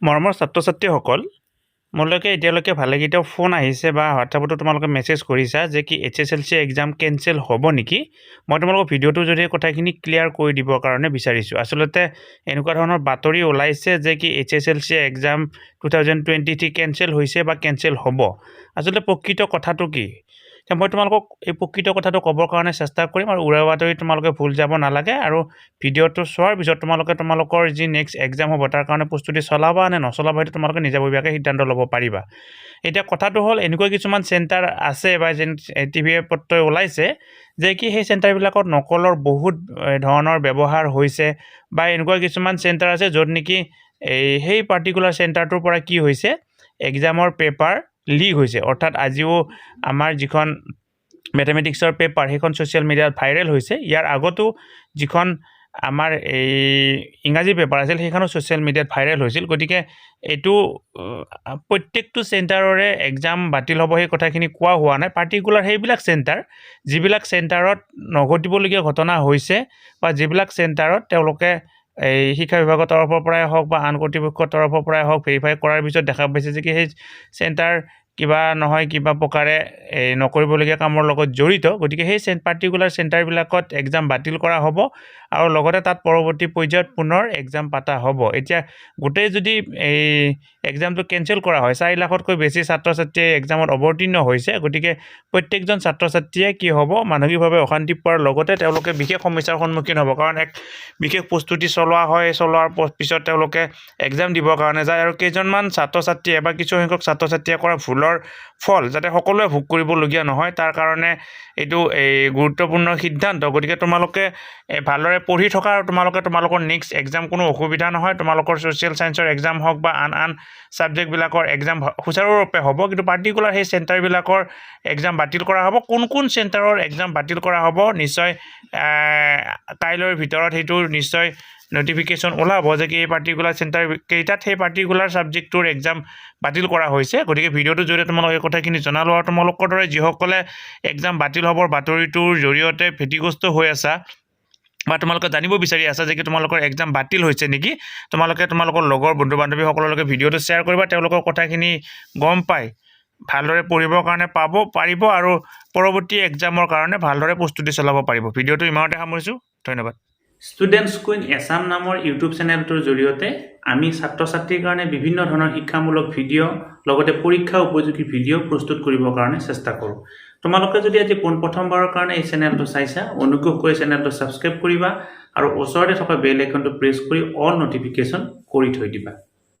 মৰমৰ ছাত্ৰ ছাত্ৰীসকল, মোলৈকে এতিয়ালৈকে ভালেকেইটাও ফোন আহিছে বা হোৱাটছআপতো তোমালোকে মেছেজ কৰিছা যে কি এইচএছএলচি এক্সাম কেঞ্চেল হ'ব নেকি। মই তোমালোকৰ ভিডিঅ'টোৰ জৰিয়তে কথাখিনি ক্লিয়াৰ কৰি দিবৰ কাৰণে বিচাৰিছোঁ। আচলতে এনেকুৱা ধৰণৰ বাতৰি ওলাইছে যে কি HSLC exam 2023 cancel হৈছে বা কেঞ্চেল হ'ব। আচলতে প্ৰকৃত কথাটো কি? এতিয়া মই তোমালোকক এই প্ৰকৃত কথাটো ক'বৰ কাৰণে চেষ্টা কৰিম আৰু উৰা বাতৰি তোমালোকে ভুল যাব নালাগে। আৰু ভিডিঅ'টো চোৱাৰ পিছত তোমালোকে তোমালোকৰ যি নেক্সট এক্সাম হ'ব, তাৰ কাৰণে প্ৰস্তুতি চলাবা নে নচলাবা, সেইটো তোমালোকে নিজাববীয়াকৈ সিদ্ধান্ত ল'ব পাৰিবা। এতিয়া কথাটো হ'ল, এনেকুৱা কিছুমান চেণ্টাৰ আছে বা যেন টিভিয়ে পত্ৰই ওলাইছে যে কি সেই চেণ্টাৰবিলাকত নকলৰ বহুত ধৰণৰ ব্যৱহাৰ হৈছে বা এনেকুৱা কিছুমান চেণ্টাৰ আছে য'ত নেকি এই সেই পাৰ্টিকুলাৰ চেণ্টাৰটোৰ পৰা কি হৈছে, এক্সামৰ পেপাৰ লিক হৈছে। অৰ্থাৎ আজিও আমাৰ যিখন মেথমেটিক্সৰ পেপাৰ, সেইখন ছ'চিয়েল মিডিয়াত ভাইৰেল হৈছে। ইয়াৰ আগতো যিখন আমাৰ এই ইংৰাজী পেপাৰ আছিল, সেইখনো ছ'চিয়েল মিডিয়াত ভাইৰেল হৈছিল। গতিকে এইটো প্ৰত্যেকটো চেণ্টাৰৰে এক্সাম বাতিল হ'ব, সেই কথাখিনি কোৱা হোৱা নাই। পাৰ্টিকুলাৰ সেইবিলাক চেণ্টাৰ, যিবিলাক চেণ্টাৰত নঘটিবলগীয়া ঘটনা হৈছে বা যিবিলাক চেণ্টাৰত তেওঁলোকে এই শিক্ষা বিভাগৰ তৰফৰ পৰাই হওক বা আন কৰ্তৃপক্ষৰ তৰফৰ পৰাই হওক, ভেৰিফাই কৰাৰ পিছত দেখা পাইছে যে কি সেই চেণ্টাৰ কিবা নহয় কিবা প্ৰকাৰে এই নকৰিবলগীয়া কামৰ লগত জড়িত। গতিকে সেই পাৰ্টিকুলাৰ চেণ্টাৰবিলাকত এক্সাম বাতিল কৰা হ'ব আৰু লগতে তাত পৰৱৰ্তী পৰ্যায়ত পুনৰ এক্সাম পতা হ'ব। এতিয়া গোটেই যদি এই এক্সামটো কেঞ্চেল কৰা হয়, 4 লাখতকৈ বেছি ছাত্ৰ ছাত্ৰীয়ে এক্সামত অৱতীৰ্ণ হৈছে। গতিকে প্ৰত্যেকজন ছাত্ৰ ছাত্ৰীয়ে কি হ'ব, মানসিকভাৱে অশান্তি পোৱাৰ লগতে তেওঁলোকে বিশেষ সমস্যাৰ সন্মুখীন হ'ব। কাৰণ এক বিশেষ প্ৰস্তুতি চলোৱা হয়, চলোৱাৰ পিছত তেওঁলোকে এক্সাম দিবৰ কাৰণে যায় আৰু কেইজনমান ছাত্ৰ ছাত্ৰীয়ে বা কিছুসংখ্যক ছাত্ৰ ছাত্ৰীয়ে কৰা ভুলৰ ফল যাতে সকলোৱে ভোগ কৰিবলগীয়া নহয়, তাৰ কাৰণে এইটো এই গুৰুত্বপূৰ্ণ সিদ্ধান্ত। গতিকে তোমালোকে ভালদৰে পঢ়ি থকা আৰু তোমালোকে তোমালোকৰ নেক্সট এক্সাম কোনো অসুবিধা নহয়। তোমালোকৰ ছ'চিয়েল ছায়েন্সৰ এক্সাম হওক বা আন আন ছাবজেক্টবিলাকৰ এক্সাম সুচাৰুৰূপে হ'ব। কিন্তু পাৰ্টিকুলাৰ সেই চেণ্টাৰবিলাকৰ এক্সাম বাতিল কৰা হ'ব। কোন কোন চেণ্টাৰৰ এক্সাম বাতিল কৰা হ'ব, নিশ্চয় কাইলৈৰ ভিতৰত সেইটো নিশ্চয় ন'টিফিকেশ্যন ওলাব যে কি এই পাৰ্টিকুলাৰ চেণ্টাৰ কেইটাত সেই পাৰ্টিকুলাৰ ছাবজেক্টটোৰ এক্সাম বাতিল কৰা হৈছে। গতিকে ভিডিঅ'টোৰ জৰিয়তে তোমালোক এই কথাখিনি জনালোঁ আৰু তোমালোকৰ দৰে যিসকলে এক্সাম বাতিল হ'বৰ বাতৰিটোৰ জৰিয়তে ভীতিগ্ৰস্ত হৈ আছা বা তোমালোকে জানিব বিচাৰি আছা যে কি তোমালোকৰ এক্সাম বাতিল হৈছে নেকি, তোমালোকে তোমালোকৰ লগৰ বন্ধু বান্ধৱীসকলৰ লগত ভিডিঅ'টো শ্বেয়াৰ কৰিবা। তেওঁলোকৰ কথাখিনি গম পাই ভালদৰে পঢ়িবৰ কাৰণে পাব পাৰিব আৰু পৰৱৰ্তী এক্সামৰ কাৰণে ভালদৰে প্ৰস্তুতি চলাব পাৰিব। ভিডিঅ'টো ইমানতে সামৰিছোঁ, ধন্যবাদ। ষ্টুডেণ্টছ কুইন এছাম নামৰ ইউটিউব চেনেলটোৰ জৰিয়তে আমি ছাত্ৰ ছাত্ৰীৰ কাৰণে বিভিন্ন ধৰণৰ শিক্ষামূলক ভিডিঅ', লগতে পৰীক্ষা উপযোগী ভিডিঅ' প্ৰস্তুত কৰিবৰ কাৰণে চেষ্টা কৰোঁ। তোমালোকে যদি আজি পোনপ্ৰথমবাৰৰ কাৰণে এই চেনেলটো চাইছা, অনুগ্ৰহ কৰি চেনেলটো ছাবস্ক্ৰাইব কৰিবা আৰু ওচৰতে থকা বেল আইকনটো প্ৰেছ কৰি অল ন'টিফিকেশ্যন কৰি থৈ দিবা।